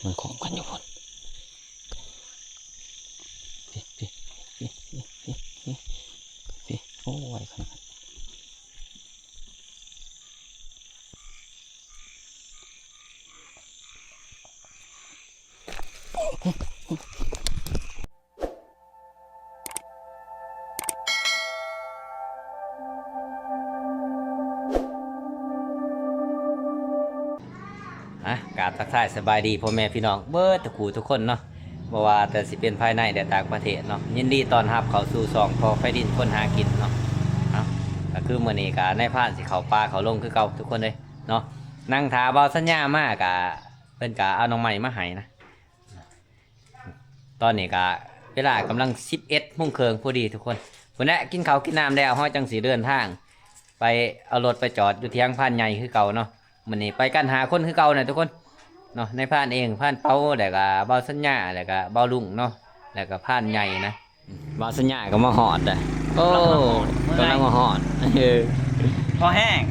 ມັນຂອງກັນຢູ່ພຸ້ນ ພີ້ ພີ້ ພີ້ ໂອ້ ໄວຂະໜາດ. ອ່ະ ກາບທັກທາຍສະບາຍດີພໍ່ແມ່ພີ່ນ້ອງເບິດທຸກຜູ້ທຸກຄົນເນາະ ບໍ່ວ່າແຕ່ຊິເປັນພາຍໃນ ແລະ ຕ່າງປະເທດເນາະ. ຍິນດີຕ້ອນຮັບເຂົ້າສູ່ຊ່ອງພໍ່ໄພດິນຄົນຫາກິນເນາະ. ເອົາ ກະຄືມື້ນີ້ກະນາຍພານຊິເຂົ້າປ່າເຂົ້າດົງຄືເກົ່າທຸກຄົນເອີຍເນາະ. ນັ່ງຖ້າບ່າວສັນຍາມາກະ ເພິ່ນກະເອົາໜໍ່ໄມ້ມາໃຫ້ນະ. ຕອນນີ້ກະເວລາກຳລັງສິບເອັດໂມງເຄິ່ງພໍດີທຸກຄົນ. ພຸ້ນແຫຼະ ກິນເຂົ້າກິນນ້ຳແລ້ວ ເຮົາຈັ່ງຊິເດີນທາງໄປເອົາລົດໄປຈອດຢູ່ຖຽງພານໃຫຍ່ຄືເກົ່າເນາະ. ມື້ນີ້ໄປກັນຫ້າຄົນຄືເກົ່ານະທຸກຄົນເນາະ. ນາຍພານເອງ ພານເປົາ ແລ້ວກະບ່າວສັນຍາ ແລ້ວກະບ່າວລຸງເນາະ ແລ້ວກະພານໃຫຍ່ນະ. ບ່າວສັນຍາກໍມາຮອດເດ້. ໂອ້ ກຳລັງມາຮອດ ກຳລັງມາຮອດ ເອີ ພໍແຫ້ງ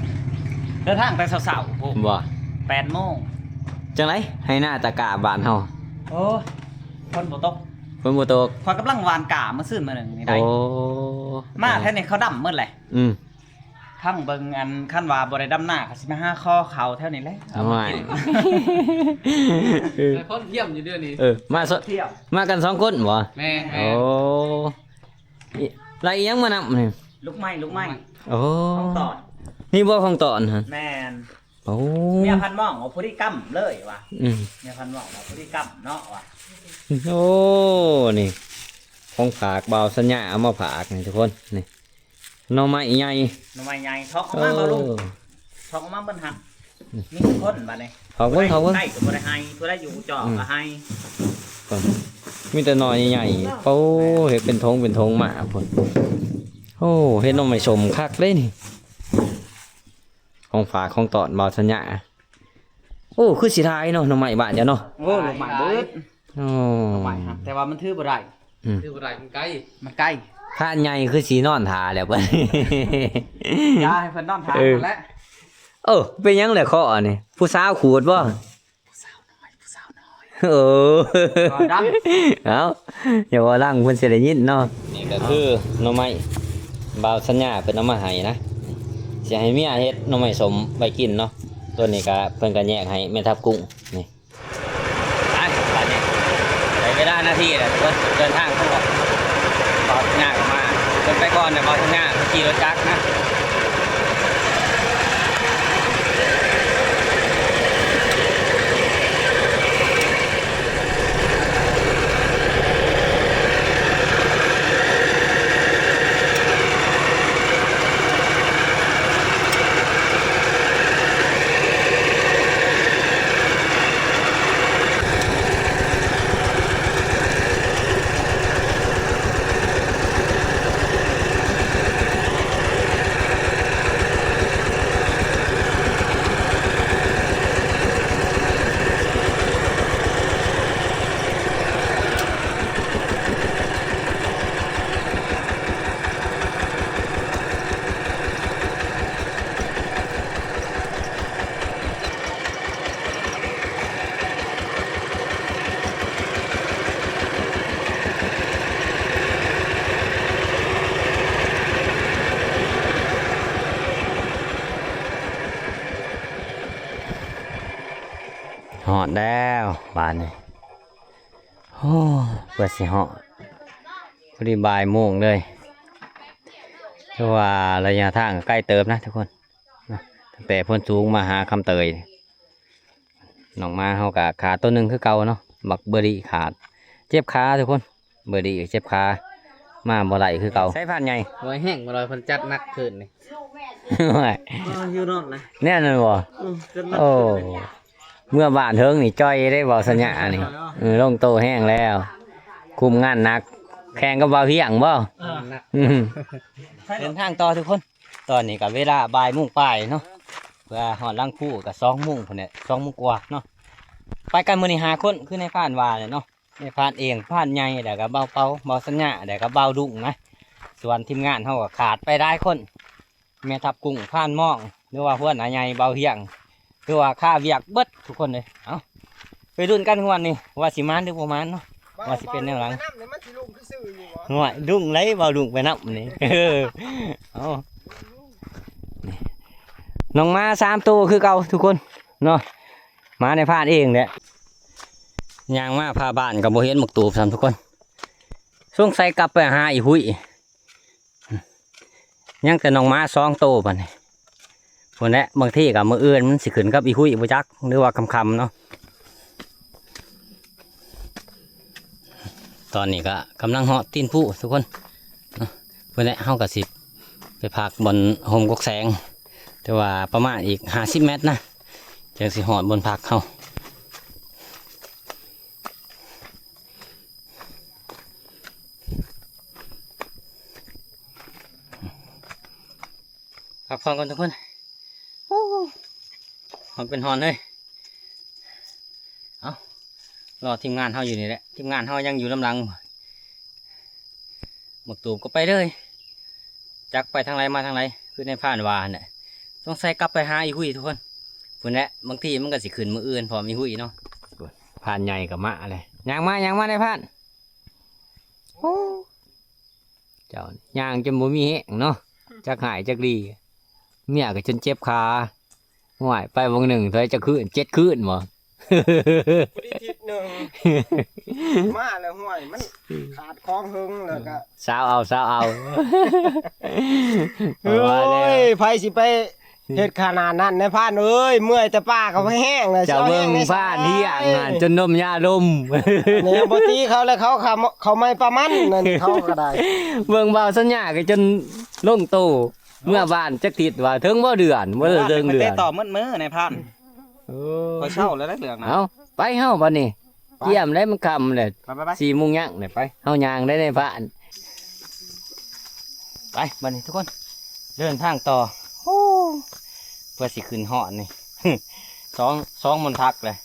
ເດີນທາງແຕ່ເຊົ້າໆ ພຸ້ນ ບໍ່ ແປດໂມງ. ຈັ່ງໃດ ໄຮ່ນາຕາກ້າບ້ານເຮົາ? ໂອ້ຍ ຝົນບໍ່ຕົກ ຝົນບໍ່ຕົກ. ຂ້ອຍກຳລັງຫວ່ານກ້າມື້ຊືນມື້ໜຶ່ງນີ້ໄດ໋. ໂອ້ ມາແຖວນີ້ເຂົາດຳໝົດແຫຼະ. ອືມ ພັງເບິ່ງ ອັນ ຄັນວ່າບໍ່ໄດ້ດຳນາ ກໍຊິມາຫາຂໍເຂົ້າແຖວນີ້ແຫຼະ ເອົາມາກິນ. ໂອ້ຍ ໄດ້ຄວາມທຽມຢູ່ເທື່ອນີ້. ເອີ ມາ ທຽມ ມາກັນສອງຄົນບໍ່? ແມ່ນໆ. ໂອ້ ອີ ແລ້ວອີຫຍັງມານຳນີ້? ລູກໄມ້ ລູກໄມ້. ໂອ້ ຂອງຕອນ ນີ້ບໍ່ຂອງຕອນຫັ້ນ? ແມ່ນ. ໂອ້ ເມຍພັນໝ້ອງວ່າພໍດີກຳເລີຍວ່າ. ອືມ ເມຍພັນໝ້ອງວ່າພໍດີກຳເນາະວ່າ. ໂອ້ ນີ້ຂອງຝາກບ່າວສັນຍາເອົາມາຝາກນີ້ທຸກຄົນ. ນີ້ໜໍ່ໄມ້ໃຫຍ່ ໜໍ່ໄມ້ໃຫຍ່ ຖອກອອກມາ ເອີ ບໍ່ລຸງ ຖອກອອກມາເບິ່ງຫັ້ນ. ອືມ ມີຈັກຄົນບາດນີ້? ຖອກເບິ່ງ ຖອກເບິ່ງ. ໄດ້ກໍບໍ່ໄດ້ໃຫ້ ຜູ້ໃດຢູ່ຈອກກໍໃຫ້. ອືມ ມີແຕ່ໜໍ່ໃຫຍ່ໆ. ໂອ້ ເຮັດເປັນຖົງເປັນຖົງມາພຸ້ນ. ໂອ້ ເຮັດໜໍ່ໄມ້ສົ້ມຄັກເດ້ນີ້. ຂອງຝາກຂອງຕ້ອນບ່າວສັນຍາ. ໂອ້ ຄືຊິຫຼາຍເນາະ ໜໍ່ໄມ້ບ້ານເຈົ້າເນາະ. ໂອ້ ໜໍ່ໄມ້ເບິດ. ໂອ້ ໜໍ່ໄມ້ຫັ້ນ ແຕ່ວ່າມັນຖືບໍ່ໄດ້. ອືມ ຖືບໍ່ໄດ້ ມັນໄກ ມັນໄກ. ພານໃຫຍ່ຄືຊິນອນຖ້າແລ້ວເພິ່ນ. ຢ່າໃຫ້ເພິ່ນນອນຖ້າ ເອີ ຫັ້ນແຫຼະ. ເອີ ເປັນຫຍັງແຫຼະເຄາະອັນນີ້? ຜູ້ສາວຂູດບໍ່? ຜູ້ສາວນ້ອຍ ຜູ້ສາວນ້ອຍ. ເອີ ບໍ່ດັງ. ເອົ້າ ຢ່າເວົ້າດັງ ເພິ່ນຊິໄດ້ຍິນເນາະ. ນີ້ກໍຄືໜໍ່ໄມ້ ບ່າວສັນຍາເພິ່ນເອົາມາໃຫ້ນະ. ຊິໃຫ້ເມຍເຮັດໜໍ່ໄມ້ສົ້ມໄວ້ກິນເນາະ. ໂຕນີ້ກໍເພິ່ນກໍແຍກໃຫ້ແມ່ທັບກຸ້ງນີ້. ໄປ ບາດນີ້ໄດ້ເວລານາທີແລ້ວທຸກຄົນ ເດີນທາງ. ບ່າວສັນຍາກໍມາ ເພິ່ນໄປກ່ອນນະ ບ່າວສັນຍາຂີ່ລົດຈັກນະ. ຮອດແລ້ວບາດນີ້. ໂອ້ ເພື່ອຊິຮອດ ພໍດີບ່າຍໂມງເລີຍ. ຖືວ່າໄລຍະທາງກໍໄກເຕີບນະທຸກຄົນເນາະ ຕັ້ງແຕ່ໂພນສູງມາຫາຄຳເຕີຍ. ນ້ອງໝາເຮົາກໍຂາດໂຕໜຶ່ງຄືເກົ່າເນາະ ບັກເບີຣີຂາດ ເຈັບຂາທຸກຄົນ. ເບີຣີເຈັບຂາ ມາບໍ່ໄດ້ຄືເກົ່າ. ໃຊ້ພານໃຫຍ່ ໂອ້ຍ ແຮງບໍ່ລອຍ ເພິ່ນຈັດໜັກຄືນນີ້. ໂອ້ຍ ເອີ ຫິວນອນນະ ແນ່ນອນບໍ່? ເອີ ຈັດໜັກ ໂອ້ ຄືນນີ້. ເມືອບ້ານເຖິງນີ້ຈ່ອຍເດ້ ເວົ້າສັນຍານີ້. ເອີ ລົງໂຕແຮງແລ້ວ ຄຸມງານໜັກ ແຂ່ງກັບບ່າວພຽງບໍ່? ເອີ ໜັກ. ອືມ ເດີນທາງຕໍ່ທຸກຄົນ. ຕອນນີ້ກໍເວລາບ່າຍໂມງປາຍເນາະ ເພື່ອຮອດຫຼັງພູກໍສອງໂມງພຸ້ນແຫຼະ ສອງໂມງກວ່າເນາະ. ໄປກັນມື້ນີ້ຫ້າຄົນ ຄືນາຍພານວ່າແຫຼະເນາະ. ແມ່ພານເອງ ພານໃຫຍ່ ແລ້ວກໍບ່າວເປົາ ບ່າວສັນຍາ ແລ້ວກໍບ່າວລຸງນະ. ສ່ວນທີມງານເຮົາກໍຂາດໄປຫຼາຍຄົນ ແມ່ທັບກຸ້ງ ພານມອງ ຫຼືວ່າຫົວໜ້າໃຫຍ່ ບ່າວຮຽງ ຖືວ່າຄາວຽກເບິດທຸກຄົນເລີຍ. ເອົ້າ ไปลุ้นกันงวดนี้ ว่าสิหมานหรือบ่หมานเนาะ ว่าสิเป็นแนวหลัง น้ำนี่มันสิลงคือซื่ออยู่บ่ ห่วย ดุ้งได๋ เว้าดุ้งไปนำนี่ เออ เอา นี่ น้องหมาสามโตคือเก่าทุกคนเนาะ หมานายพรานเองแหละ ย่างมาผ่าบ้านก็บ่เห็นบักตูบซ้ำทุกคน สงสัยกลับไปหาอีหุย ยังแต่น้องหมาสองโตบัดนี้ พุ้นแหละ บางทีก็มื้ออื่นมันสิขึ้นกับอีหุยบ่จัก หรือว่าค่ำๆเนาะ ตอนนี้ก็กำลังฮอดตีนภูทุกคนเนาะ พุ้นแหละ เฮาก็สิไปพักบ่อนโฮมกกแสง แต่ว่าประมาณอีกห้าสิบเมตรนะ จั่งสิฮอดบ่อนพักเฮา พักผ่อนก่อนทุกคน โอ้ ฮ้อนเป็นฮ้อนเลย เอ้า รอทีมงานเฮาอยู่นี่แหละ ทีมงานเฮายังอยู่นำหลัง บักตูบก็ไปเลย จักไปทางใดมาทางใด คือนายพรานว่าหั่นแหละ สงสัยกลับไปหาอีหุยทุกคน พุ้นแหละ บางทีมันก็สิขึ้นมื้ออื่นพร้อมอีหุยเนาะ พรานใหญ่ก็มาเลย ย่างมา ย่างมานายพราน โอ้ เจ้าย่างจนบ่มีแฮงเนาะ จักฮ้ายจักดี เมียก็จนเจ็บขา ห่วย ไปวงหนึ่งเท่าใดจักคืน เจ็ดคืนบ่ พอดีอาทิตย์หนึ่ง มาแล้ว ห่วย มันขาดของเฮิงแล้วก็ ซาวเอา ซาวเอา โอ้ย ไผสิไป เฮ็ดขนาดนั้นนายพรานเอ้ย เมื่อยแต่ปากก็แห้งแล้ว เจ้าเบิ่งพรานเที่ยงนั่นจนนมยาดม เนี่ย บ่ตีเขาแล้ว เขา เขา เขาไม่ประมาณนั้น เขาก็ได้ เบิ่งบ่าวสัญญาก็จนลงโต เมื่อบ้านจักทิศว่า ถึงบ่เดือน บ่ได้ถึงเดือน ไปเตะต่อมื้อมื้อนายพราน เออ ข้อยเซาแล้วเรื่องนะ เอ้า ไปเฮาบัดนี้ ไป เตรียมแล้ว มันค่ำแล้ว ไป ไป ไป สี่โมงยังเนี่ย ไป เฮาย่างได้นายพราน ไปบัดนี้ทุกคน เดินทางต่อ โอ้ เพื่อสิขึ้นฮอดนี่ สอง สองบ่อนพักเลย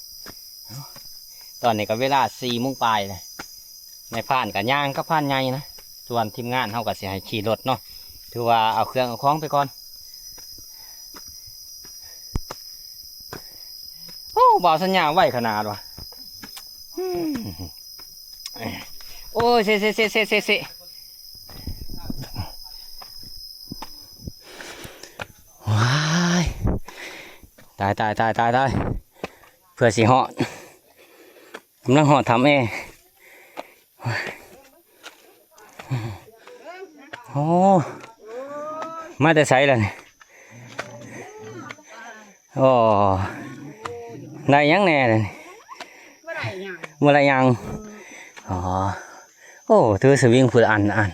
ตอนนี้ก็เวลาสี่โมงปลายเลย นายพรานก็ย่างกับพรานใหญ่นะ ส่วนทีมงานเฮาก็สิให้ขี่รถเนาะ ถือว่าเอาเครื่องเอาของไปก่อน โอ้ บ่าวสัญญาไวขนาดว่ะ อืม โอ้ย เซ เซ เซ ว้าย ตาย ตาย ตาย ตาย ตาย เพื่อสิฮอด กำลังฮอดถ้ำแอ โอ้ มาแต่ไสล่ะนี่ โอ้ ได้หยังแหน่นี่ บ่ได้หยัง บ่ได้หยัง อ๋อ โอ้ ถือสวิงพุ้นอัน อัน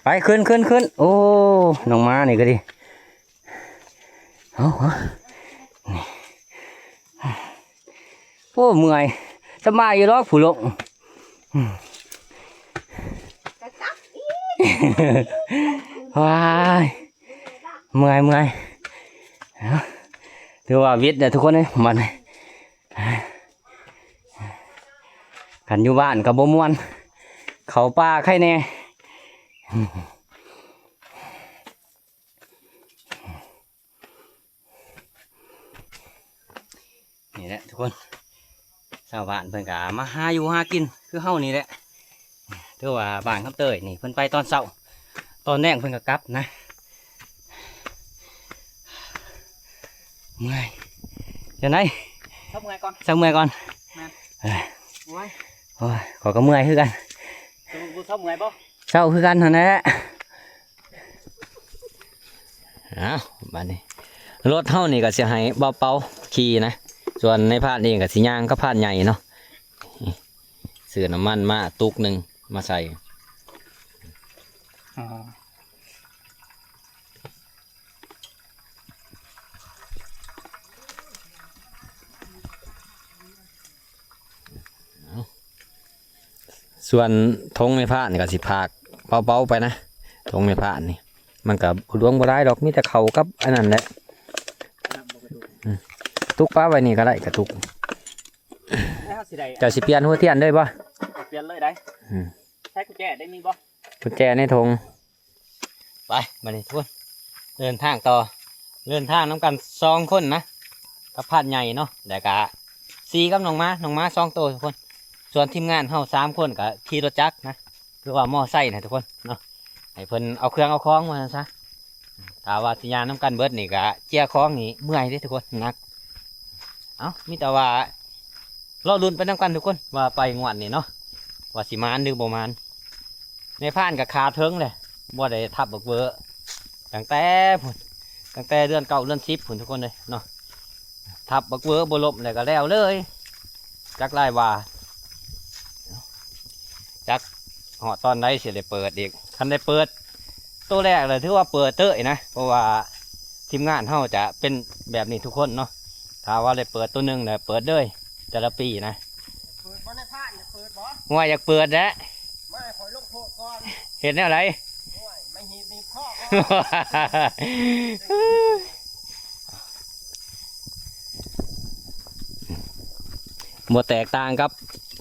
ไป ขึ้น ขึ้น ขึ้น โอ้ น้องหมานี่ก็ดี เอา นี่ โอ้ เมื่อย สบายอยู่ดอกผู้ลง ว้าย เมื่อย เมื่อย เอ้า ถือว่าวิดแล้วทุกคนเอ้ย มัน คันอยู่บ้านก็บ่ม่วน เข้าป่าไคแหน่ นี่แหละทุกคน ชาวบ้านเพิ่นก็มาหาอยู่หากินคือเฮานี่แหละ ถือว่าบ้านคำเตยนี่เพิ่นไปตอนเช้า ตอนแลงเพิ่นก็กลับนะ เมื่อย จั่งใด๋ เซาเมื่อยก่อน เซาเมื่อยก่อน แม่น เอ้ย โอ้ย โอ้ย ข้อยก็เมื่อยคือกัน เซาเมื่อยบ่ เซาคือกันหั่นแหละ เอ้า บัดนี้ รถเฮานี่ก็สิให้บ่าวเปาขี่นะ ส่วนนายพรานเองก็สิย่างกับพรานใหญ่เนาะ ซื้อน้ำมันมาตุกหนึ่งมาใส่ อ๋อ ส่วนธงนายพรานก็สิพากเบาๆไปนะ ธงนายพรานนี่ มันก็บ่หลวงบ่หลายดอก มีแต่เข้ากับอันนั้นแหละ อืม ตุกปะไว้นี่ก็ได้ กระตุก แล้วเฮาสิได้ เจ้าสิเปลี่ยนหัวเทียนเลยบ่ เปลี่ยนเลยได้ อืม ใช้กุญแจได้มีบ่ กุญแจในธง ไป บัดนี้ทุกคน เดินทางต่อ เดินทางนำกันสองคนนะ กับพรานใหญ่เนาะ แล้วก็ ສີ່ກັບນ້ອງໝາ ນ້ອງໝາສອງໂຕທຸກຄົນ. ສ່ວນທີມງານເຮົາສາມຄົນກໍຂີ່ລົດຈັກນະ ຫຼືວ່າມໍໄຊນະທຸກຄົນເນາະ ໃຫ້ເພິ່ນເອົາເຄື່ອງເອົາຂອງວ່າຊັ້ນຊະ. ຖ້າວ່າຊິຍ່າງນຳກັນເບິດນີ້ກໍເຈຍຂອງນີ້ເມື່ອຍເດ້ທຸກຄົນ ໜັກ. ເອົ້າ ມີແຕ່ວ່າລໍລຸ້ນໄປນຳກັນທຸກຄົນ ວ່າໄປງວດນີ້ເນາະ ວ່າຊິໝານຫຼືບໍ່ໝານ. ນາຍພານກໍຂາເຖິງແຫຼະ ບໍ່ໄດ້ທັບບັກເບີຕັ້ງແຕ່ພຸ້ນ ຕັ້ງແຕ່ເດືອນເກົ້າເດືອນສິບພຸ້ນທຸກຄົນເອີຍເນາະ. ທັບບັກເບີບໍ່ລົ້ມແລ້ວກໍແລ້ວເລີຍ ຈັກຫຼາຍວ່າ ຈັກຮອດຕອນໃດຊິໄດ້ເປີດອີກ. ຄັນໄດ້ເປີດໂຕແລກແລ້ວຖືວ່າເປີດເຕີຍນະ ເພາະວ່າທີມງານເຮົາຈະເປັນແບບນີ້ທຸກຄົນເນາະ. ຖ້າວ່າໄດ້ເປີດໂຕໜຶ່ງແລ້ວເປີດເລີຍແຕ່ລະປີນະ. ເປີດບໍ່ ນາຍພານ ຢາກເປີດບໍ່? ໂອ້ຍ ຢາກເປີດແຫຼະ. ມາໃຫ້ຂ້ອຍລົງໂທດກ່ອນ. ເຮັດແນວໃດ? ໂອ້ຍ ມາຫີບໜີບຄໍກ່ອນ. ບໍ່ແຕກຕ່າງກັບ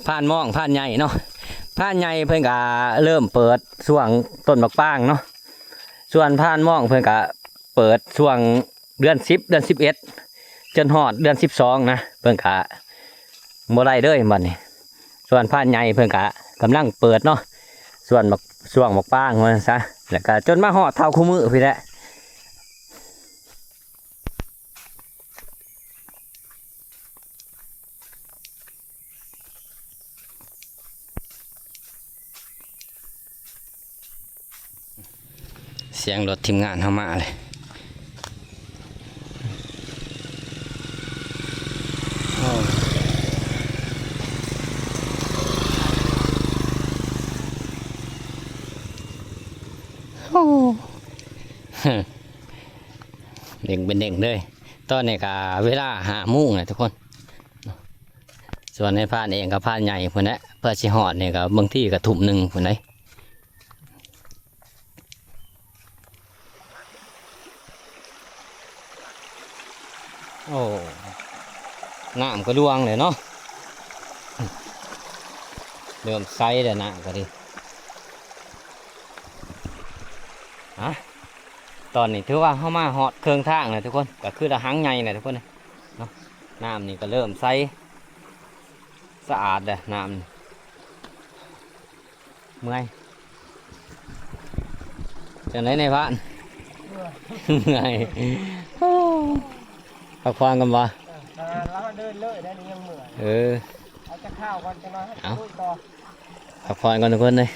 ພານມອງ ພານໃຫຍ່ເນາະ. ພານໃຫຍ່ເພິ່ນກະເລີ່ມເປີດຊ່ວງຕົ້ນໝາກປາງເນາະ ສ່ວນພານມອງເພິ່ນກະເປີດຊ່ວງເດືອນສິບ ເດືອນສິບເອັດ ຈົນຮອດເດືອນສິບສອງນະ ເພິ່ນກະບໍ່ໄດ້ເລີຍບັດນີ້. ສ່ວນພານໃຫຍ່ເພິ່ນກະກຳລັງເປີດເນາະ ສ່ວນໝາກ ຊ່ວງໝາກປາງວ່າຊັ້ນຊະ ແລ້ວກະຈົນມາຮອດເທົ່າຄູ່ມື້ພີ້ແຫຼະ. ສຽງລົດທີມງານເຮົາມາເລີຍ. ໂອ້ ເໜັງເປັນເໜັງເລີຍ. ຕອນນີ້ກະເວລາຫ້າໂມງແລ້ວທຸກຄົນ. ສ່ວນໃນພານເອງກໍພານໃຫຍ່ພຸ້ນແຫຼະ ເພື່ອຊິຮອດນີ້ກໍບາງທີກໍທຸ່ມໜຶ່ງພຸ້ນເດ້. ໂອ້ ນ້ຳກໍດ່ວງແລ້ວເນາະ ເລີ່ມໃສແລ້ວ ນ້ຳກໍດີ. ອະ ຕອນນີ້ຖືວ່າເຮົາມາຮອດເຄິ່ງທາງແລ້ວທຸກຄົນ ກໍຄືລະຫັງໃຫຍ່ແລ້ວທຸກຄົນເນາະ. ນ້ຳນີ້ກໍເລີ່ມໃສສະອາດແລ້ວ ນ້ຳນີ້. ເມື່ອຍ ຈັ່ງໃດນາຍພານ? ເມື່ອຍ ເມື່ອຍ ໂອ້ ພັກຜ່ອນກ່ອນບໍ່? ເອີ ເອີ ເຮົາເດີນເລີຍໄດ້ນີ້ຍັງເມື່ອຍ. ເອີ ເອົາຈັກຄາວກ່ອນ ຈັກໜ້ອຍເຮົາ ເອົາ ລຸຍຕໍ່ ພັກຜ່ອນກ່ອນທຸກຄົນເອີຍ.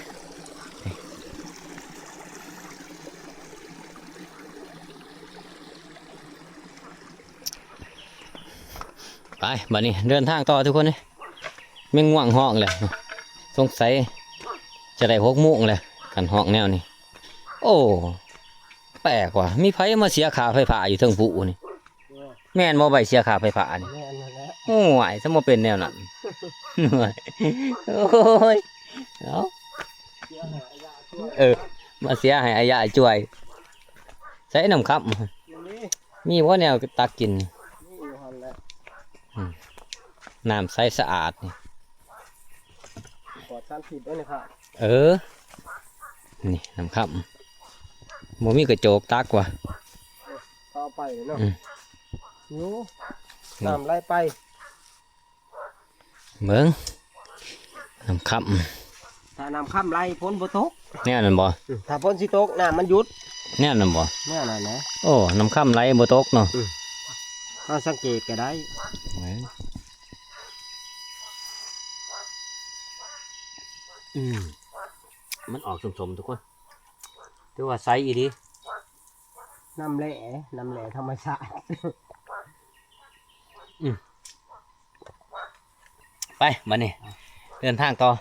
ໄປ ບັດນີ້ເດີນທາງຕໍ່ທຸກຄົນເອີຍ. ແມງງວງຮ້ອງແລ້ວ ສົງໄສຈະໄດ້ຫົກໂມງແລ້ວ ຄັນຮ້ອງແນວນີ້. ໂອ້ ແປກວ່າ ມີໃຜມາເສຍຄ່າໄຟຟ້າຢູ່ເທິງພູນີ້? ແມ່ນບໍ່ ໃບເສຍຄ່າໄຟຟ້ານີ້? ແມ່ນນັ້ນແຫຼະ. ໂອ້ຍ ຊະບໍ່ເປັນແນວນັ້ນ. ໂອ້ຍ ເອົາ ເອີ ມາເສຍໃຫ້ອາຍາຍຈ່ວຍ. ໃສ່ນ້ຳຄຳ ມີບໍ່ແນວຕັກກິນ? ມີຢູ່ຫັ້ນແຫຼະ. ອືມ ນ້ຳໃສສະອາດນີ້ ປອດສານພິດເດ້ນີ້. ເອີ ນີ້ນ້ຳຄຳ ບໍ່ມີກະໂຈກຕັກວ່າ ເອົາໄປເນາະ. ອືມ ຢູ່ ນີ້ ນ້ຳໄຫຼໄປ. ເບິ່ງ ນ້ຳຄຳ ຖ້ານ້ຳຄຳໄຫຼຝົນບໍ່ຕົກ ແນວນັ້ນບໍ່? ອືມ ຖ້າຝົນຊິຕົກ ນ້ຳມັນຢຸດ ແນວນັ້ນບໍ່? ແນວນັ້ນແຫຼະ. ໂອ້ ນ້ຳຄຳໄຫຼບໍ່ຕົກເນາະ. ອືມ ເຮົາສັງເກດກໍໄດ້. ເອີ ອືມ ມັນອອກສົ້ມໆ ທຸກຄົນ ຖືວ່າໃສອີ່ຫຼີ. ນ້ຳແຫຼ ນ້ຳແຫຼທຳມະຊາດ. ອືມ ໄປ ບັດນີ້ເດີນທາງຕໍ່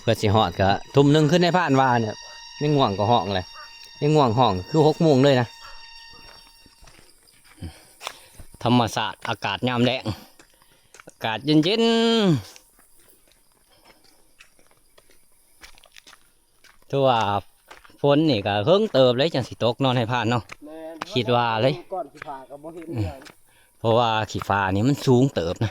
ເພື່ອຊິຮອດກະທຸ່ມໜຶ່ງ ຄືນາຍພານວ່ານີ້. ແມງງວງກໍຮ້ອງແລ້ວ ແມງງວງຮ້ອງຄືຫົກໂມງເລີຍນະ. ທຳມະຊາດ ອາກາດຍາມແລ້ງ ອາກາດເຢັນໆ. ຖືວ່າຝົນນີ້ກໍເຫິງເຕີບເລີຍ ຈັ່ງຊິຕົກເນາະ ນາຍພານເນາະ. ແມ່ນ ຄິດວ່າເລີຍ ກ່ອນຂີ້ຟ້າກໍບໍ່ເຫັນ. ອືມ ຫຍັງ ເພາະວ່າຂີ້ຟ້ານີ້ມັນສູງເຕີບນະ.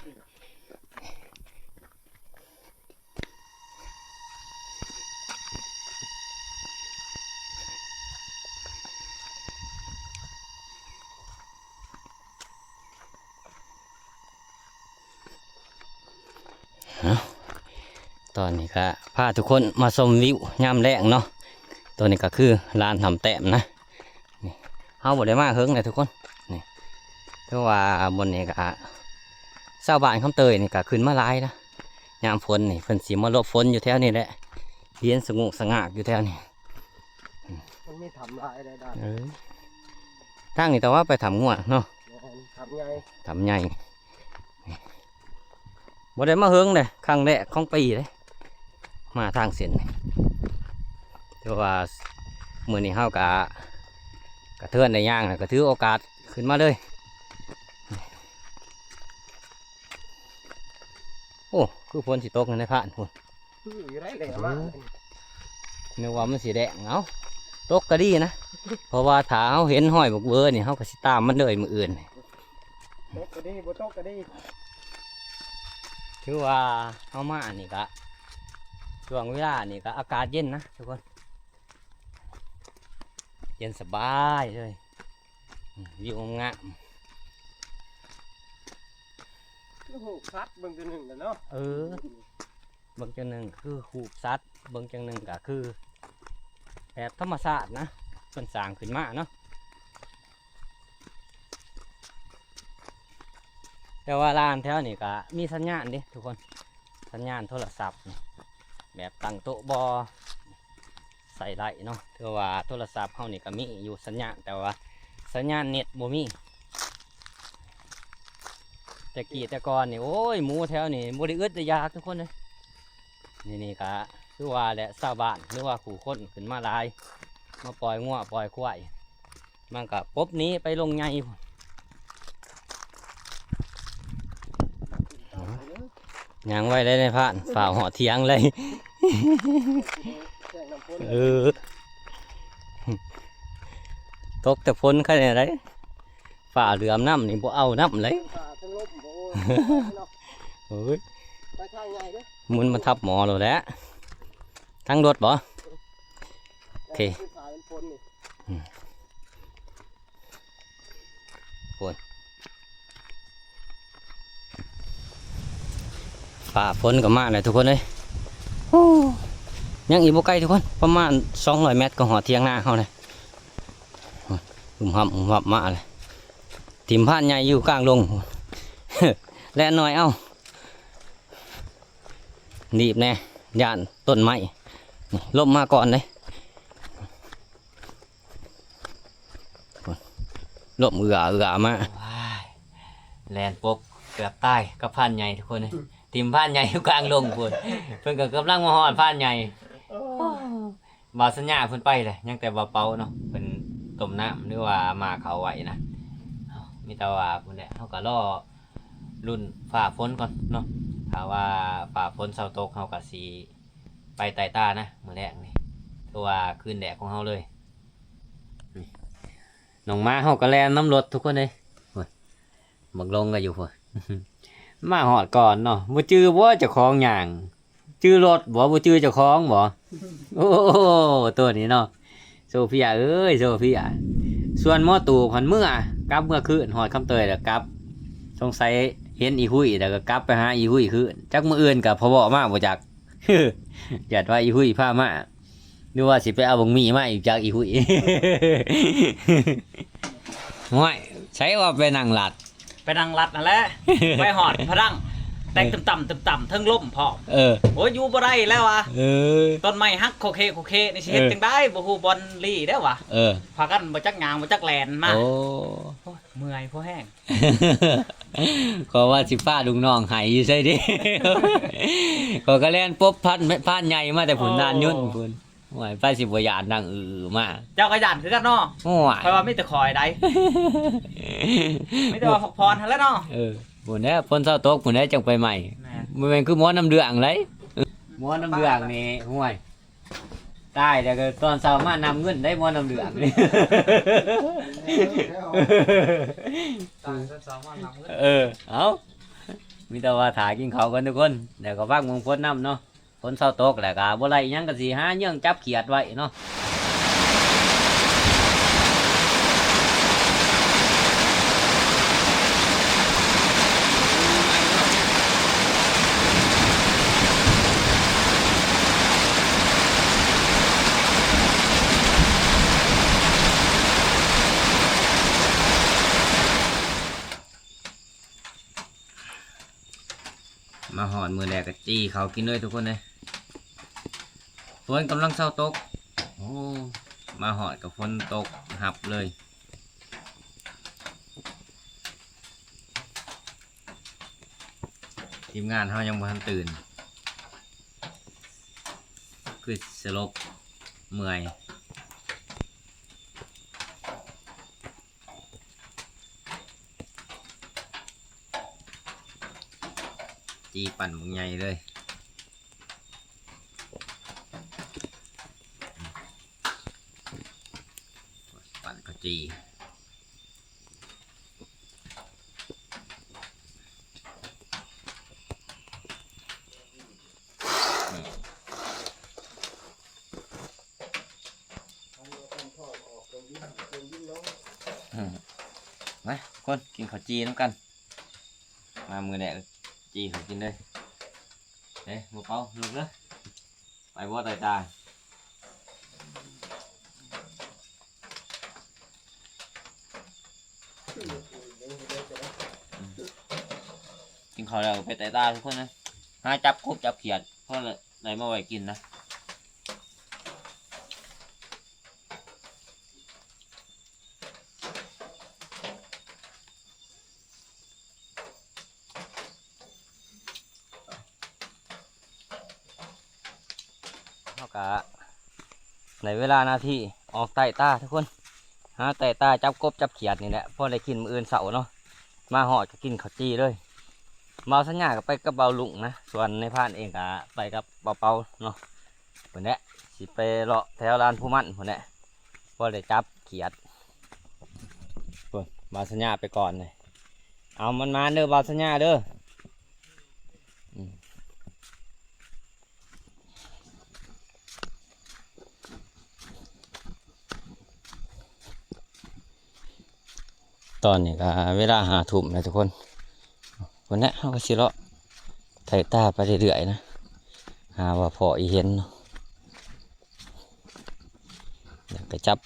ເນາະ ຕອນນີ້ກະພາທຸກຄົນມາຊົມວິວຍາມແລງເນາະ. ຕົວນີ້ກະຄືລານທຳແຕ້ມນະ ນີ້ ເຮົາບໍ່ໄດ້ມາເຫິງແລ້ວທຸກຄົນ. ນີ້ ຄືວ່າບ່ອນນີ້ກະ ຊາວບ້ານຄຳເຕີຍນີ້ກະຂຶ້ນມາຫຼາຍນະ. ຍາມຝົນນີ້ເພິ່ນຊິມາຫຼົບຝົນຢູ່ແຖວນີ້ແຫຼະ ເຢັນສະຫງົບສະຫງາກຢູ່ແຖວນີ້. ມັນມີຖ້ຳຫຼາຍໃດ໋ ເອີ ທາງນີ້ແຕ່ວ່າໄປຖ້ຳງົວເນາະ ແມ່ນ ຖ້ຳໃຫຍ່ ຖ້ຳໃຫຍ່. ບໍ່ໄດ້ມາເຫິງເດ້ ຄັ້ງແລກຂອງປີເດ້ ມາທາງເສັ້ນນີ້. ແຕ່ວ່າມື້ນີ້ເຮົາກະ ກະເທີນໄດ້ຍ່າງ ກະຖືໂອກາດຂຶ້ນມາເລີຍ. ໂອ້ ຄືຝົນຊິຕົກໃນພານພຸ້ນ ຄືຢູ່ໄດ້ແຫຼະມາ ເອີ ນຶກວ່າມັນຊິແດງ. ເອົ້າ ຕົກກະດີນະ ເພາະວ່າຖ້າເຮົາເຫັນຮອຍບັກເວີນີ້ ເຮົາກະຊິຕາມມັນເລີຍມື້ອື່ນ. ຕົກກະດີ ບໍ່ຕົກກະດີ. ຖືວ່າເຮົາມານີ້ກະ ຊ່ວງເວລານີ້ກະອາກາດເຢັນນະທຸກຄົນ ເຢັນສະບາຍເລີຍ ອືມ ວິວງາມໆ. ຄືຮູບສັດເບິ່ງຈັ່ງໜຶ່ງແຫຼະເນາະ ເອີ ເບິ່ງຈັ່ງໜຶ່ງຄືຮູບສັດ ເບິ່ງຈັ່ງໜຶ່ງກະຄືແບບທຳມະຊາດນະ ເພິ່ນສ້າງຂຶ້ນມາເນາະ. ແຕ່ວ່າລານແຖວນີ້ກະມີສັນຍານເດ້ທຸກຄົນ ສັນຍານໂທລະສັບນີ້ ແບບຕັ້ງໂຕະບໍ່ໃຊ້ໄດ້ເນາະ. ຖືວ່າໂທລະສັບເຮົານີ້ກະມີຢູ່ສັນຍານ ແຕ່ວ່າສັນຍານເນັດບໍ່ມີ. ແຕ່ກີ້ແຕ່ກ່ອນນີ້ ໂອ້ຍ ໝູແຖວນີ້ບໍ່ໄດ້ອຶດໄດ້ຢາກທຸກຄົນເອີຍ. ນີ້ ນີ້ກະຄືວ່າແຫຼະ ຊາວບ້ານ ຫຼືວ່າຜູ້ຄົນຂຶ້ນມາຫຼາຍ ມາປ່ອຍງົວປ່ອຍຄວາຍ ມັນກະປົບໜີໄປລົງໃຫຍ່ພຸ້ນ. ຍ່າງໄວເລີຍນາຍພານ ຟ້າວຮອດຖຽງເລີຍ. ເອີ ຕົກແຕ່ຝົນໄຄແນ່ໃດ ຟ້າເຫຼືອມນ້ຳນີ້ບໍ່ເອົານ້ຳເລີຍ. ເອີຍ ໄປທາງໃຫຍ່ເດີ້ ມັນມາທັບໝໍໂລດແຫຼະ. ທາງລົດບໍ່? ໂອເຄ ອືມ ໂອ້ຍ ຟ້າຝົນກໍມາແລ້ວທຸກຄົນເອີຍ. ໂອ້ ຍັງອີກບໍ່ໄກທຸກຄົນ ປະມານສອງຮ້ອຍແມັດກໍຮອດຖຽງນາເຮົາແລ້ວ. ໂອ້ຍ ຫຶມຫຳຫຶມຫຳມາແລ້ວ ຖິ້ມພານໃຫຍ່ຢູ່ກາງດົງ ແລ່ນໜ້ອຍເອົາ. ໜີບແດ່ ຢ້ານຕົ້ນໄມ້ ນີ້ ລົ້ມມາກ່ອນເດ້ ລົ້ມເອື້ອໆມາ. ວ້າຍ ແລ່ນປົກເກືອບຕາຍກັບພານໃຫຍ່ທຸກຄົນເອີຍ ຖິ້ມພານໃຫຍ່ຢູ່ກາງດົງພຸ້ນ ເພິ່ນກໍກຳລັງມາຮອດພານໃຫຍ່. ໂອ້ ບ່າວສັນຍາເພິ່ນໄປແຫຼະ ຍັງແຕ່ບ່າວເປົາເນາະ ເພິ່ນຕົ້ມນ້ຳ ຫຼືວ່າໝ່າເຂົ້າໄວ້ນະ. ເອົ້າ ມີແຕ່ວ່າພຸ້ນແຫຼະ ເຮົາກໍລໍລຸ້ນຟ້າຝົນກ່ອນເນາະ ຖ້າວ່າຟ້າຝົນເຊົາຕົກ ເຮົາກໍຊິໄປໄຕ່ຕານະ ມື້ແລງນີ້ ຄືວ່າຄືນແລກຂອງເຮົາເລີຍ. ນີ້ ນ້ອງໝາເຮົາກໍແລ່ນນຳລົດທຸກຄົນເອີຍ ໂອ້ຍ ບັກລົງກໍຢູ່ພຸ້ນ ມາຮອດກ່ອນເນາະ ບໍ່ຈື່ບໍ່ເຈົ້າຂອງຍ່າງ ຈື່ລົດບໍ່ ບໍ່ຈື່ເຈົ້າຂອງບໍ່? ໂອ້ ໂຕນີ້ເນາະ ໂຊເຟຍເອີຍ ໂຊເຟຍ ສ່ວນໝໍຕູ້ພັນເມືອ ກັບເມືອຄືນ ຮອດຄຳເຕີຍແລ້ວກັບ ສົງໄສເຫັນອີຮຸ້ຍແລ້ວກໍກັບໄປຫາອີຮຸ້ຍຄືນ ຈັກມື້ອື່ນກໍພໍ່ເວາະມາບໍ່ຈັກ ຢ້ານວ່າອີຮຸ້ຍພາມາ ຫຼືວ່າຊິໄປເອົາບັກໝີ່ມາອີກຈາກອີຮຸ້ຍ. ໂອ້ຍ ໃສວ່າໄປນັ່ງລັດ ໄປນັ່ງລັດຫັ້ນແຫຼະ ໄປຮອດພະດັງ ແຕກຕຶມຕ່ຳ ຕຶມຕ່ຳ ເທິງລົ້ມພ້ອມ. ເອີ ໂອ້ຍ ຢູ່ບໍ່ໄດ້ແລ້ວວ່າ ເອີ ຕົ້ນໄມ້ຫັກໂຄເຄໂຄເຄນີ້ ຊິເຮັດຈັ່ງໃດ ເອີ ບໍ່ຮູ້ບ່ອນລີ້ແລ້ວວ່າ ເອີ ພາກັນບໍ່ຈັກຍ່າງ ບໍ່ຈັກແລ່ນມາ. ໂອ້ ໂອ້ຍ ເມື່ອຍພໍແຮງ ກໍວ່າຊິພາລູກນ້ອງໄຫ້ຢູ່ໃສເດ ຂ້ອຍກໍແລ່ນປົບພານ ພານໃຫຍ່ມາແຕ່ພຸ້ນ ໂອ້ ດ່ານຍົນພຸ້ນ. ໂອ້ຍ ໃຜຊິບໍ່ຢ້ານນັ່ງອືໆມາ ເຈົ້າກໍຢ້ານຄືກັນເນາະ. ໂອ້ຍ ຂ້ອຍວ່າມີແຕ່ຂ້ອຍໃດ ມີແຕ່ວ່າພັກຜ່ອນຫັ້ນແຫຼະເນາະ. ເອີ ພຸ້ນແຫຼະ ຝົນເຊົາຕົກພຸ້ນແຫຼະຈັ່ງໄປໃໝ່. ແມ່ນ ບໍ່ແມ່ນຄືໝໍນ້ຳເດືອງໃດ ໝໍນ້ຳເດືອງນີ້ ໂອ້ຍ ຕາຍແລ້ວກໍຕອນເຊົ້າມານຳເງິນໄດ້ໝໍນ້ຳເດືອງນີ້. ຕາຍຕອນເຊົ້າມານຳເງິນ. ເອີ ເອົ້າ ມີແຕ່ວ່າຖ້າກິນເຂົ້າກ່ອນທຸກຄົນ ແລ້ວກໍພັກເບິ່ງຝົນນຳເນາະ. ຝົນເຊົາຕົກແລ້ວກໍບໍ່ໄດ້ຫຍັງ ກໍຊິຫາເຍືອງຈັບຂຽດໄວ້ເນາະ. ມາຮອດມື້ແລກກໍຈີ່ເຂົ້າກິນເລີຍທຸກຄົນເອີຍ. ຝົນກຳລັງເຊົາຕົກ. ໂອ້ ມາຮອດກໍຝົນຕົກຮັບເລີຍ. ທີມງານເຮົາຍັງບໍ່ທັນຕື່ນ ຄືສະຫຼົບເມື່ອຍ. ຈີ່ປັ່ນບັກໃຫຍ່ເລີຍ. ປັ່ນເຂົ້າຈີ່. ອືມ ມາທຸກຄົນ ກິນເຂົ້າຈີ່ນຳກັນ. ມາມື້ແລກຈີ່ເຂົ້າກິນເລີຍ. ເອີ ບໍ່ເປົ່າ ລຸກເດີ. ໄປບໍ່ ໄຕຕາ? ກິນເຂົ້າແລ້ວໄປໄຕຕາທຸກຄົນນະ. ຫາຈັບກົບຈັບຂຽດ ພໍໄດ້ມາໄວ້ກິນນະ. ເຮົາກະໄດ້ເວລາໜ້າທີ່ອອກໄຕ່ຕາທຸກຄົນ. ຫາໄຕ່ຕາຈັບກົບຈັບຂຽດນີ້ແຫຼະ ພໍໄດ້ກິນມື້ອື່ນເຊົ້າເນາະ. ມາຮອດກໍກິນເຂົ້າຈີ່ເລີຍ. ບ່າວສັນຍາກໍໄປກັບບ່າວລຸງນະ ສ່ວນນາຍພານເອງກໍໄປກັບບ່າວເປົາເນາະ. ພຸ້ນແຫຼະ ຊິໄປເລາະແຖວລານພູມັນພຸ້ນແຫຼະ ພໍໄດ້ຈັບຂຽດ. ພຸ້ນ ບ່າວສັນຍາໄປກ່ອນເລີຍ. ເອົາ ໝານໆເດີ ບ່າວສັນຍາເດີ. ອືມ ຕອນນີ້ກໍເວລາຫ້າທຸ່ມແລ້ວທຸກຄົນ. ພຸ້ນແຫຼະ ເຮົາກໍຊິເລາະໄຕ່ຕາໄປເລື້ອຍໆນະ ຫາວ່າພໍອີ່ເຫັນເນາະ. ແລ້ວກໍຈັບ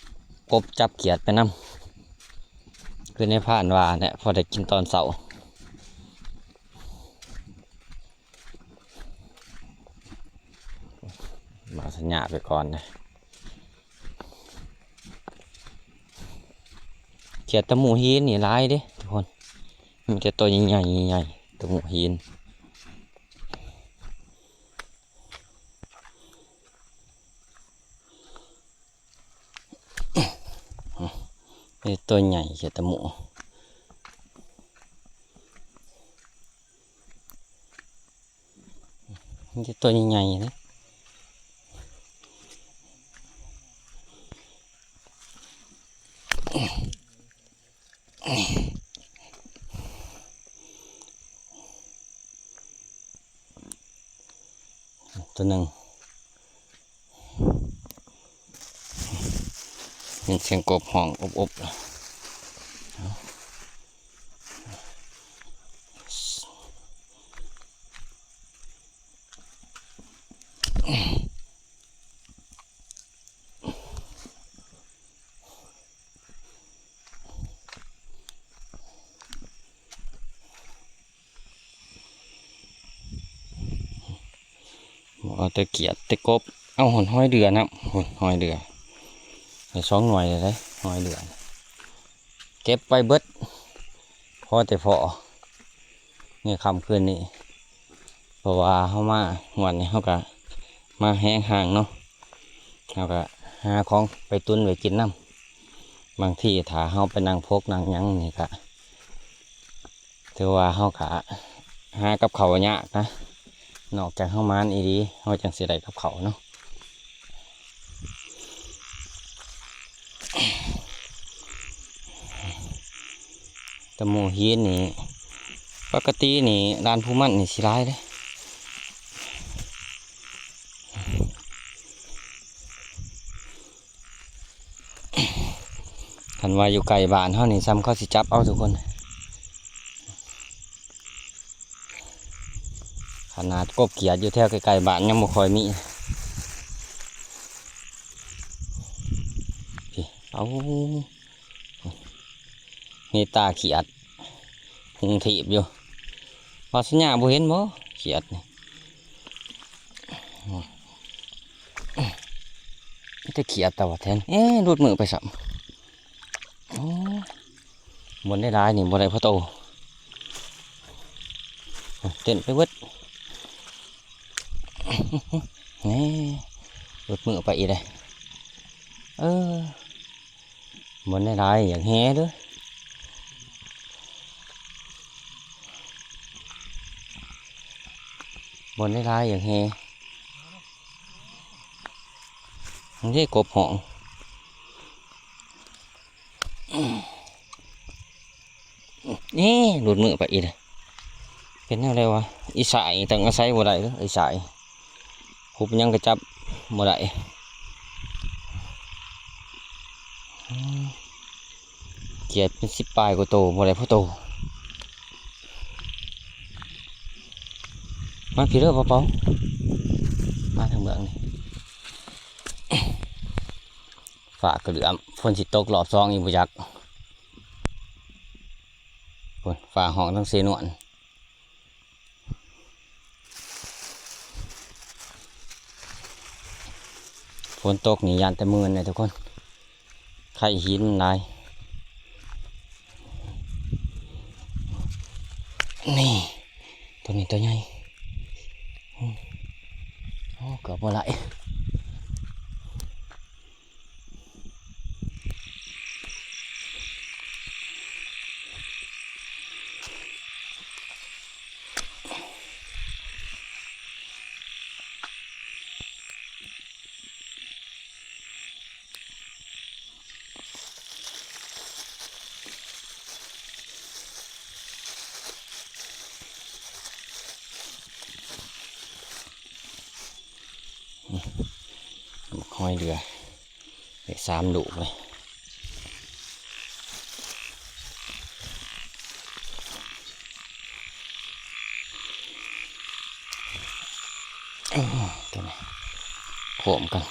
ກົບຈັບຂຽດໄປນຳ ຄືນາຍພານວ່າແຫຼະ ພໍໄດ້ກິນຕອນເຊົ້າ. ມາສັນຍາໄປກ່ອນນະ. ຂຽດຕະໝູຫີນນີ້ຫຼາຍເດ້ທຸກຄົນ ມີແຕ່ໂຕໃຫຍ່ໆ ໂຕໝູຫີນ. ເອີ ໂຕໃຫຍ່ ຂຽດຕະໝູ ມີແຕ່ໂຕໃຫຍ່ໆເດ້. ຕົວໜຶ່ງ ຍິນສຽງກົບຮ້ອງອົບໆ. ບໍ່ເອົາແຕ່ຂຽດແຕ່ກົບ ເອົາຮອດຫອຍເດືອນຳ. ໂອ້ຍ ຫອຍເດືອ ໄດ້ສອງໜ່ວຍແລ້ວເດ້ ຫອຍເດືອ ເກັບໄວ້ເບິດ ພໍແຕ່ພໍ. ໃນຄ່ຳຄືນນີ້ ເພາະວ່າເຮົາມາງວດນີ້ ເຮົາກະມາແຮງຮ່າງເນາະ ເຮົາກະຫາຂອງໄປຕຸນໄວ້ກິນນຳ. ບາງທີຖ້າເຮົາໄປນັ່ງພົກນັ່ງຫຍັງນີ້ກະ ຖືວ່າເຮົາກະຫາກັບເຂົ້າຍາກນະ ນອກຈາກເຮົາໝານອີ່ຫຼີ ເຮົາຈັ່ງຊິໄດ້ກັບເຂົ້າເນາະ. ຕະໝູຫີນນີ້ ປົກກະຕິນີ້ລານພູມັນນີ້ຊິຫຼາຍເດ້. ຄັນວ່າຢູ່ໃກ້ບ້ານເຮົານີ້ ສ່ຳເຂົາຊິຈັບເອົາທຸກຄົນ. ຂະໜາດກົບຂຽດຢູ່ແຖວໃກ້ໆບ້ານຍັງບໍ່ຄ່ອຍມີ. ເອົາ ມີຕາຂຽດ ຮຸ່ງທີບຢູ່. ວ່າສັນຍາບໍ່ເຫັນບໍ່? ຂຽດນີ້ ມີແຕ່ຂຽດຕະຫວັດແທນ. ເອະ ຫຼຸດມືໄປຊ້ຳ. ໂອ້ ບ່ອນໄດ້ຫຼາຍນີ້ບໍ່ໄດ້ພໍໂຕ ເຕັ້ນໄປເບິດ. ນີ້ ຫຼຸດມືໄປອີກເດ້. ເອີ ບ່ອນໄດ້ຫຼາຍຢາກແຫ່ເດີ້ ບ່ອນໄດ້ຫຼາຍຢາກແຫ່. ມັນຊິກົບຫ້ອງ ເອີ ຫຼຸດມືໄປອີກເດ້. ເປັນແນວໃດວະ? ອີສາຍຕ້ອງອາໄສບໍ່ໄດ້ເດີ້ ອີສາຍ ຄຸບຫຍັງກໍຈັບບໍ່ໄດ້. ອືມ ຂຽດເປັນສິບປາຍກວ່າໂຕ ບໍ່ໄດ້ພໍໂຕ. ມາພີ້ເດີ້ ປາເປົາ ມາທາງເບື້ອງນີ້. ຟ້າກະເຫຼືອມ ຝົນຊິຕົກລອບສອງອີກບໍ່ຈັກ. ພຸ້ນ ຟ້າຮ້ອງທັງເຊນວນ. ຝົນຕົກນີ້ຢ້ານແຕ່ມື່ນເດ້ທຸກຄົນ ໄຄຫີນມັນຫຼາຍ. ນີ້ ໂຕນີ້ໂຕໃຫຍ່. ໂອ້ ເກືອບບໍ່ໄດ້. ບັກຫອຍເດືອ ໄດ້ສາມລູກເລີຍ. ໂອ້ ຕົວນີ້ໂຄມກັນ.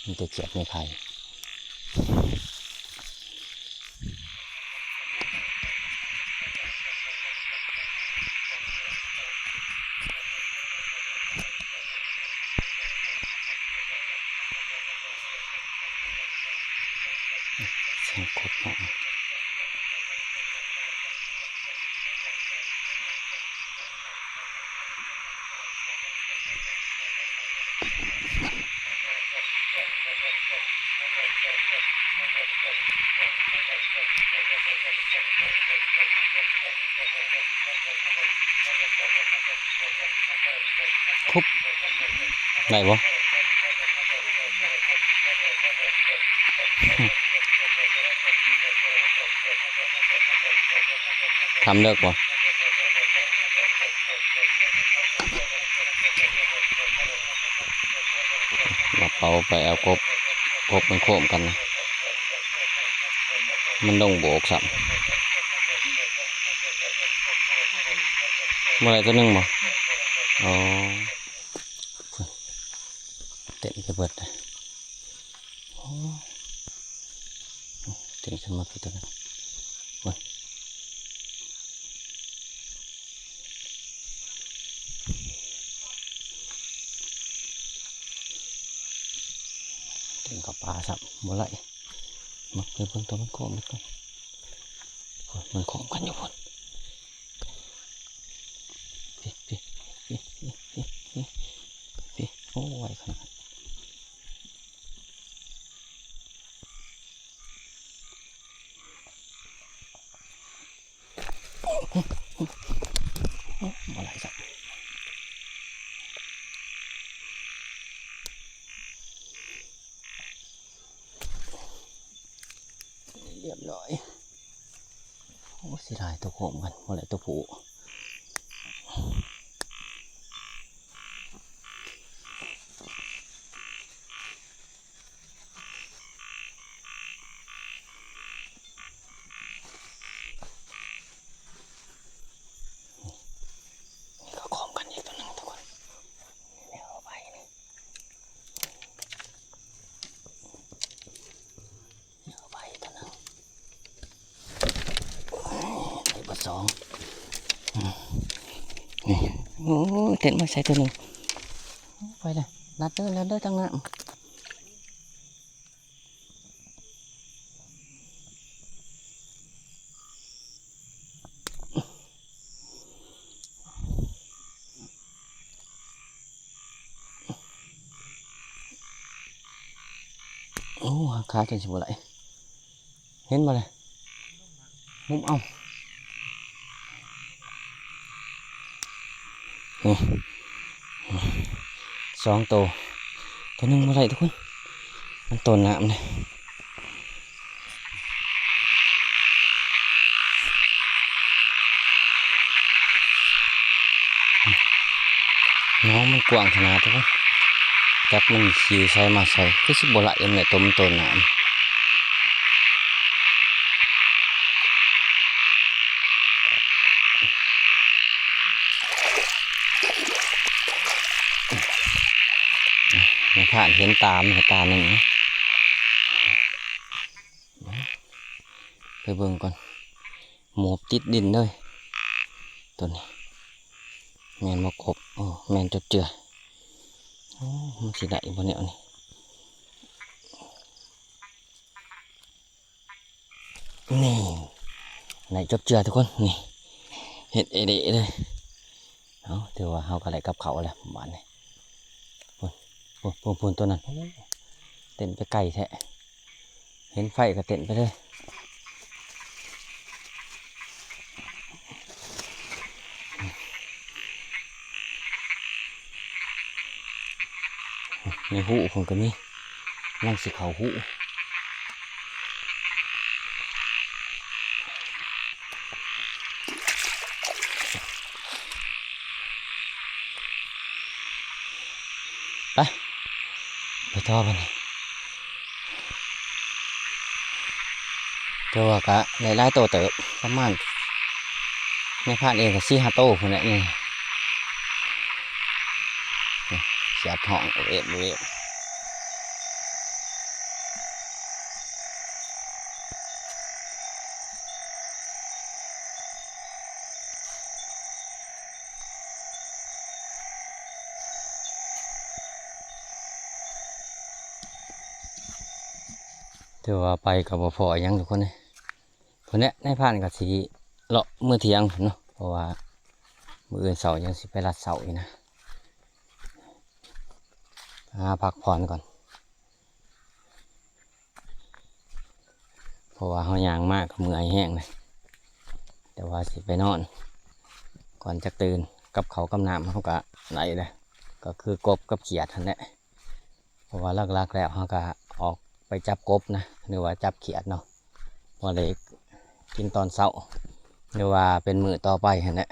ມີแต่เขียดไม่ไผ่ เสียงกบเนาะ คุบ ได้บ่ ทำเลิกบ่ มาเป่าไปเอากบ กบมันโค้งกันนะ มันลงโบกซ้ำ เมื่อไรตัวหนึ่งบ่ อ๋อ เต็มไปเบิดเลย โอ้ เต็มขึ้นมาคือตัวนั้น โอ้ย เต็มกับปลาซ้ำ บ่ไหล มาเบิ่งตัวมันโค้งมันก่อน โอ้ย มันโค้งกันอยู่พุ่น พี้ พี้ พี้ โอ้ ไวขนาด บ่ไหลซ้ำ ຊິໄດ້ໂຕໂຄມກັນ ບໍ່ໄດ້ໂຕຜູ້. ນີ້ກໍໂຄມກັນອີກໂຕໜຶ່ງທຸກຄົນ. ນີ້ເອົາໄປນີ້ ເອົາໄປໂຕໜຶ່ງ ໄດ້ບໍ່ສອງ. ນີ້ ໂອ້ ເຕັ້ນມາໃສ່ໂຕໜຶ່ງ. ໄປເດີ ລັດເດີ ລັດເດີ ທາງນ້ຳ. ໂອ້ ຫາຂາຈົນຊິບໍ່ໄດ້ ເຫັນບໍ່ລະ? ງຸ້ມເອົາ ນີ້ ສອງໂຕ ໂຕໜຶ່ງບໍ່ໄດ້ທຸກຄົນ ມັນໂຕນນ້ຳເດ້. ໜອງມັນກວ້າງຂະໜາດເດ້ ຈັກມັນຊິຢູ່ໃສມາໃສ ຄືຊິບໍ່ໄຫຼນຳແຫຼະ ຕົວມັນໂຕນນ້ຳ. ແມ່ພານເຫັນຕາມັນຕາໜຶ່ງ ໄປເບິ່ງກ່ອນ. ໝົບຕິດດິນເລີຍ ໂຕນີ້ ແມ່ນບໍ່ກົບ? ໂອ້ ແມ່ນຈົບເຈືອ. ໂອ້ ມັນຊິໄດ້ບໍ່ແນວນີ້? ນີ້ ໄດ້ຈົບເຈືອທຸກຄົນ ນີ້ ເຮັດເອເດເລີຍ. ເອົາ ຖືວ່າເຮົາກໍໄດ້ກັບເຂົ້າແລ້ວບາດນີ້. ພຸ້ນ ພຸ້ນ ພຸ້ນ ໂຕນັ້ນ ໂອ້ ເຕັ້ນໄປໄກແທ້ ເຫັນໄຟກໍເຕັ້ນໄປເລີຍ. ໃນຮູພຸ້ນກໍມີ ກຳລັງຊິເຂົ້າຮູ. ໄປ ໄປຕໍ່ບັດນີ້. ແຕ່ວ່າກະໄດ້ຫຼາຍໂຕເຕີບ ປະມານ ແມ່ພານເອງກໍສີ່ຫ້າໂຕພຸ້ນແຫຼະນີ້. ສຽບຮ້ອງເອບເອບ. ຖືວ່າໄປກໍບໍ່ພໍຫຍັງທຸກຄົນເອີຍ. ພຸ້ນແຫຼະ ນາຍພານກໍຊິເລາະມື້ທ່ຽງພຸ້ນເນາະ ເພາະວ່າມື້ອື່ນເຊົ້າຍັງຊິໄປລັດເຊົ້າອີກນະ ຫາພັກຜ່ອນກ່ອນ. ເພາະວ່າເຮົາຍ່າງມາກໍເມື່ອຍແຮງເລີຍ ແຕ່ວ່າຊິໄປນອນກ່ອນຈັກຕື່ນ. ກັບເຂົ້າກັບນ້ຳເຮົາກໍໄດ້ແລ້ວ ກໍຄືກົບກັບຂຽດຫັ້ນແຫຼະ ເພາະວ່າຫຼັກໆແລ້ວເຮົາກໍອອກໄປຈັບກົບນະ ຫຼືວ່າຈັບຂຽດເນາະ ພໍໄດ້ກິນຕອນເຊົ້າ ຫຼືວ່າເປັນມື້ຕໍ່ໄປຫັ້ນແຫຼະ.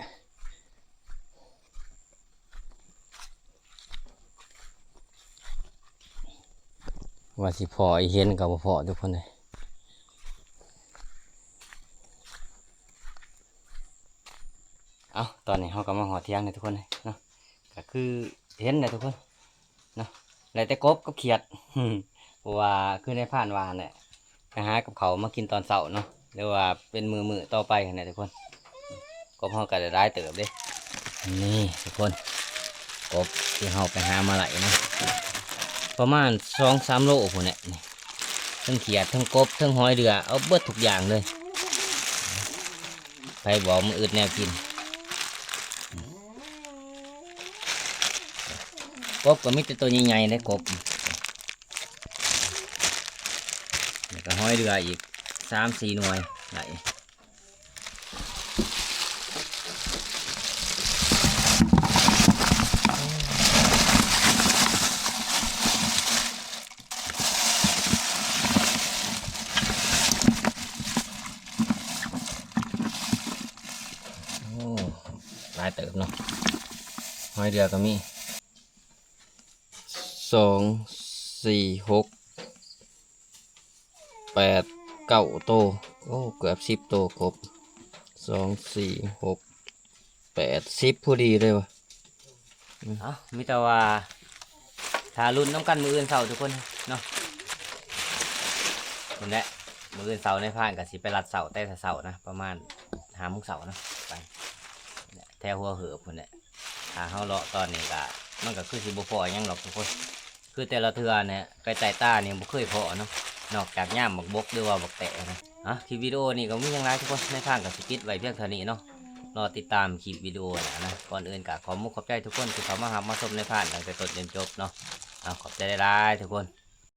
ວ່າຊິພໍ້ອີເຫັນກໍບໍ່ພໍ້ທຸກຄົນເອີຍ. ເອົ້າ ຕອນນີ້ເຮົາກໍມາຮອດທ່ຽງແລ້ວທຸກຄົນເອີຍເນາະ ກໍຄືເຫັນແລ້ວທຸກຄົນເນາະ ໄດ້ແຕ່ກົບກັບຂຽດ ເພາະວ່າຄືນາຍພານວ່າຫັ້ນແຫຼະ ໄປຫາກັບເຂົ້າມາກິນຕອນເຊົ້າເນາະ ຫຼືວ່າເປັນມື້ໆຕໍ່ໄປຫັ້ນແຫຼະທຸກຄົນ. ກົບເຮົາກໍໄດ້ຫຼາຍເຕີບເດ້ ນີ້ທຸກຄົນ ກົບທີ່ເຮົາໄປຫາມາໄລ່ນະ ປະມານສອງສາມໂລພຸ້ນແຫຼະນີ້ ທັງຂຽດ ທັງກົບ ທັງຫອຍເດື່ອ ເອົາເບິດທຸກຢ່າງເລີຍ ໃຜບອກມັນອຶດແນວກິນ. ກົບກໍມີແຕ່ໂຕໃຫຍ່ໆເດ້ ກົບ ແລ້ວກໍຫອຍເດື່ອອີກສາມສີ່ໜ່ວຍໄດ້. ໜ້ອຍດຽວກໍມີ ສອງ ສີ່ ຫົກ ແປດ ເກົ້າໂຕ. ໂອ້ ເກືອບສິບໂຕ ຄົບ ສອງ ສີ່ ຫົກ ແປດ ສິບ ພໍດີເລີຍວ່າ. ເອົ້າ ມີແຕ່ວ່າຖ້າລຸ້ນນຳກັນມື້ອື່ນເຊົ້າທຸກຄົນເນາະ. ພຸ້ນແຫຼະ ມື້ອື່ນເຊົ້ານາຍພານກໍຊິໄປລັດເຊົ້າ ແຕ່ເຊົ້ານະ ປະມານຫ້າໂມງເຊົ້າເນາະ ໄປແຖວຫົວເຫີບພຸ້ນແຫຼະ. ຖ້າເຮົາເລາະຕອນນີ້ກໍ ມັນກໍຄືຊິບໍ່ພໍຫຍັງດອກທຸກຄົນ. ຄືແຕ່ລະເທື່ອນີ້ ໄກ່ໃຕ້ຕານີ້ບໍ່ເຄີຍພໍ້ເນາະ ນອກຈາກຍາມບັກບົກ ຫຼືວ່າບັກແຕະນະ. ອ່ະ ຄລິບວິດີໂອນີ້ກໍບໍ່ມີຫຍັງຫຼາຍທຸກຄົນ ນາຍພານກໍຊິປິດໄວ້ພຽງເທົ່ານີ້ເນາະ. ລໍຕິດຕາມຄລິບວິດີໂອໜ້ານະ. ກ່ອນອື່ນກໍຂອບມຸກຂອບໃຈທຸກຄົນທີ່ເຂົ້າມາຮັບມາຊົມນາຍພານຕັ້ງແຕ່ຕົ້ນຈົນຈົບເນາະ. ເອົາ ຂອບໃຈຫຼາຍໆທຸກຄົນ.